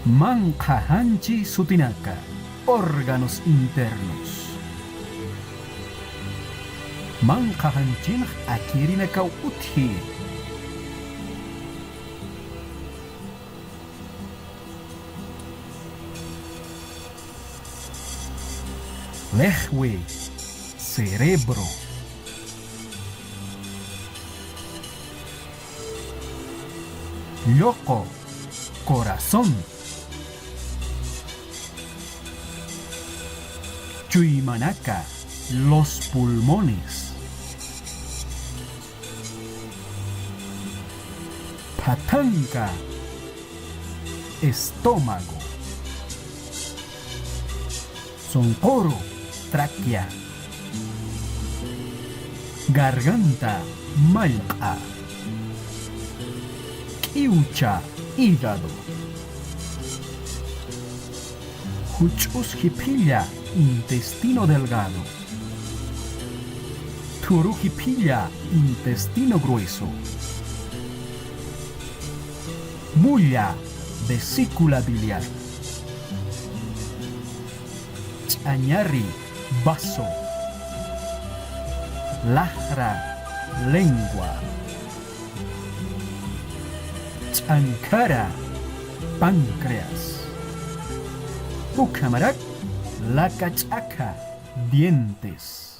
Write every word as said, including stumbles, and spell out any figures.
Manqha janchi sutinaka, órganos internos. Manqha janchinx akirinakaw utji. Lejwi, cerebro. Lloqu, corazón. Chuymanaka, los pulmones. Phatanka, estómago. Sunquru, tráquea. Garganta, mallq'a. K'iwcha, hígado. Juch'us jiphilla, intestino delgado. Thuru jiphilla, intestino grueso. Mulla, vesícula biliar. Ch'añari, vaso. Lajra, lengua. Ch'ankhara, páncreas. Ukhamarak, laka ch'akha, dientes.